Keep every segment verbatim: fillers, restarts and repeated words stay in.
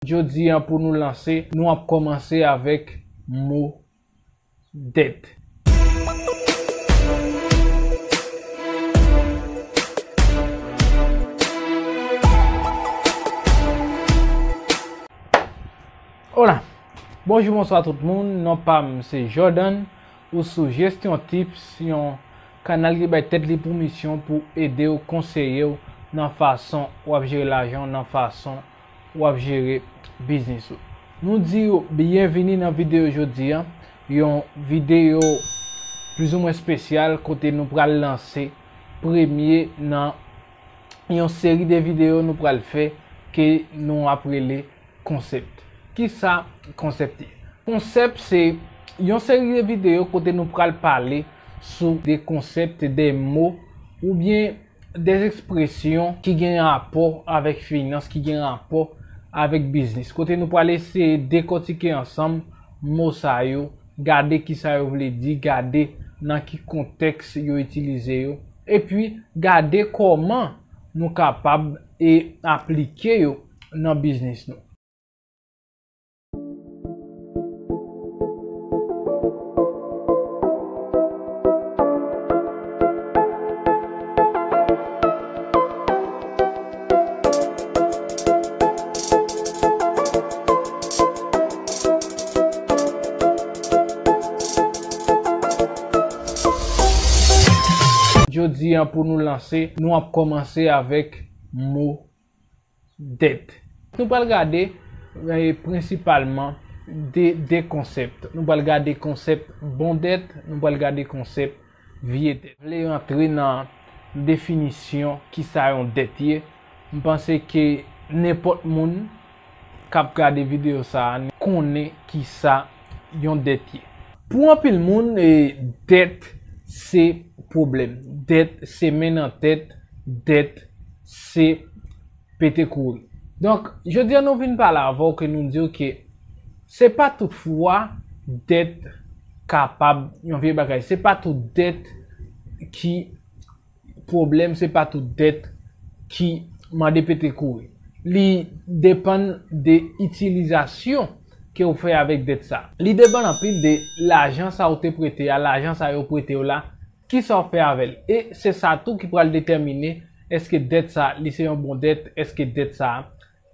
Jodi a pou nou lanse, nou ap kòmanse avèk mo dèt. Hola. Bonjou, bonswa tout moun. Non pa m se Jordan. Ou sou Gestion Tips, yon kanal ki bay tèt li pou misyon pou ede w, konseye w nan fason w ap jere lajan w, nan fason w ap jere biznis ou. Nou di w byenvini nan videyo jodi a, yon videyo plizoumwen espesyal kote nou pral lanse premye nan yon seri de videyo nou pral fè ke nou ap rele konsèp. Kisa konsèp ye? Konsèp se yon seri de videyo kote nou pral pale sou de konsèp, de mo oubyen de ekspresyon ki gen rapò avèk finans, ki gen rapò avèk biznis. Kote nou pral eseye dekòtike ansanm mo sa yo, gade kisa yo vle di, gade nan ki kontèks yo itilize yo, epi gade kòman nou kapab e aplike yo nan biznis nou. Jodi a pou nou lanse, nou ap kòmanse avèk mo dèt. Nou pral gade, eh, prensipalman de, de konsèp. Nou pral gade konsèp bon dèt, nou pral gade konsèp vye dèt. Vle rantre nan definisyon kisa yon dèt ye, m panse ke nenpòt moun k ap gade videyo sa a konnen kisa yon dèt ye. Pou anpil moun, eh, dèt se pwoblèm. Dèt se men nan tèt, dèt se pete kouri. Donk, jodi a nou vin pale avè w ke nou di w ke se pa tout fwa dèt kapab yon vye bagay. Se pa tout dèt ki pwoblèm, se pa tout dèt ki mande pete kouri. Li depann de itilizasyon ke w fè avèk dèt sa. Li depann anpil de lajan sa ou te prete a, lajan sa yo prete w la, kisa w fè avè l. E se sa tou ki pral detèmine èske dèt sa li se yon bon dèt, èske dèt sa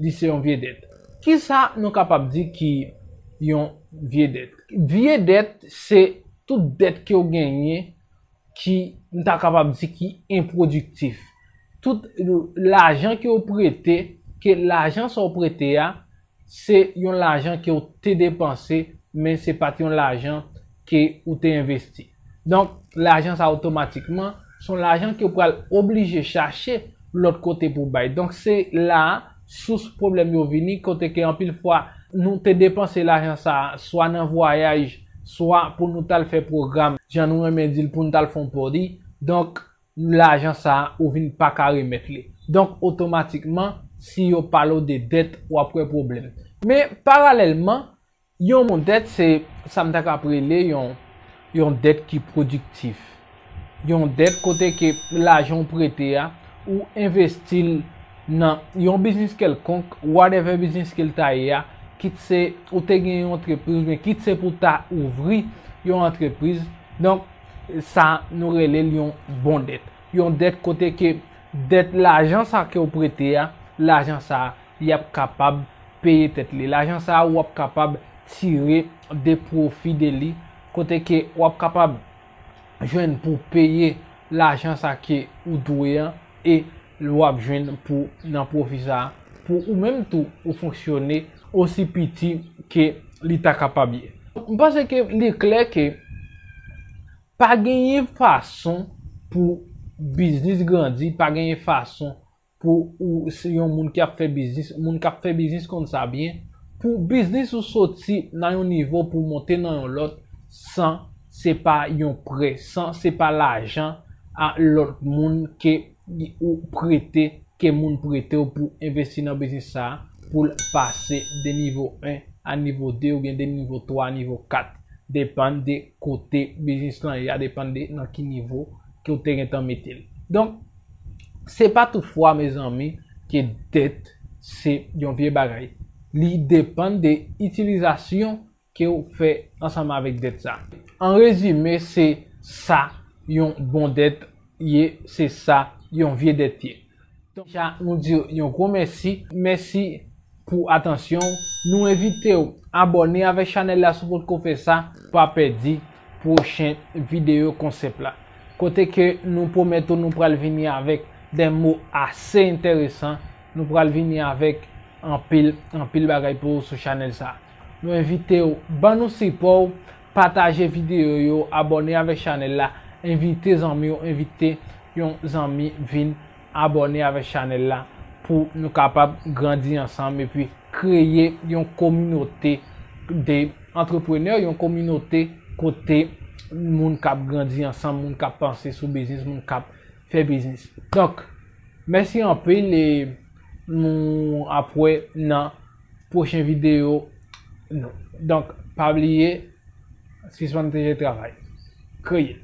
li se yon vye dèt. Kisa nou kapab di ki yon vye dèt? Vye dèt se tout dèt ke w genyen ki, m ta kapab di, ki enpwodiktif. Tout lajan ke w prete, ke lajan sa w prete a, se yon lajan ke w te depanse, men se pa t yon lajan ke ou te envesti. Donk, lajan sa otomatikman, se yon lajan ke w pral oblije chache lòt kote pou bay. Donk, se la a sous pwoblèm yo vini, kote ke anpil fwa, nou te depanse lajan sa a, swa nan vwayaj, swa pou nou t al fè pwogram, jan nou renmen di l, pou nou t al fè yon party. Donk, lajan sa a, ou vin pa ka remèt li. Donk, otomatikman, si yo pale w de dèt, w ap wè pwoblèm. Men, paralèlman, yon dèt se sa m ta ka rele yon, yon dèt ki pwodiktif. Yon dèt kote ke lajan w prete a, ou envesti l nan yon biznis kèlkonk, whatever biznis ke l ta ye a, kit se ou te gen yon antrepriz, men kit se pou w ta ouvri yon antrepriz. Donk, sa nou rele l yon bon dèt. Yon dèt kote ke dèt lajan sa ke w prete a, lajan sa y ap kapab peye tèt li. Lajan sa a, w ap kapab tire de pwofi de li, kote ke w ap kapab jwenn pou peye lajan sa ke ou dwe an, e w ap jwenn pou nan pwofi sa a, pou ou menm tou, ou fonksyone osi piti ke li ta kapab ye. M panse ke li klè ke pa genyen fason pou biznis grandi, pa genyen fason pou ou se yon moun ki ap fè biznis, moun k ap fè biznis konn sa byen, pou biznis ou soti nan yon nivo pou monte nan yon lòt, san se pa yon prè, san se pa lajan a lòt moun ke ou prete, ke moun prete w pou envesti nan biznis sa a, pou l pase de nivo en a nivo de oubyen de nivo twa a nivo kat, depann de kote biznis lan ye a, depann de nan ki nivo ke w te gentan mete l. Donk, se pa tout fwa, mezanmi, ke dèt se yon vye bagay. Li depann de itilizasyon ke w fè ansanm avèk dèt sa. An rezime, se sa yon bon dèt ye, se sa yon vye dèt ye. Donk, deja, nou di yon gwo mèsi. Mèsi pou atansyon w. Nou envite w abòne avèk chanèl la si w potko fè sa, pa pèdi pwochen videyo konsèp la. Kote ke nou pwomèt ou nou pral vini avèk de mo ase enteresan, nou pral vini avèk anpil, anpil bagay pou ou sou chanèl sa. Nou envite w, ban nou sipò w, pataje videyo yo, abòne avèk chanèl la, envite zanmi w, envite yon zanmi vin abòne avèk chanèl la pou nou kapab grandi ansanm epi kreye yon kominote de antreprenè, yon kominote kote moun k ap grandi ansanm, moun k ap panse sou biznis, moun k ap fè biznis. Donk, mèsi anpil e nou ap wè nan pwochen videyo nou. Donk, pa bliye, sispann teje travay. Kreye.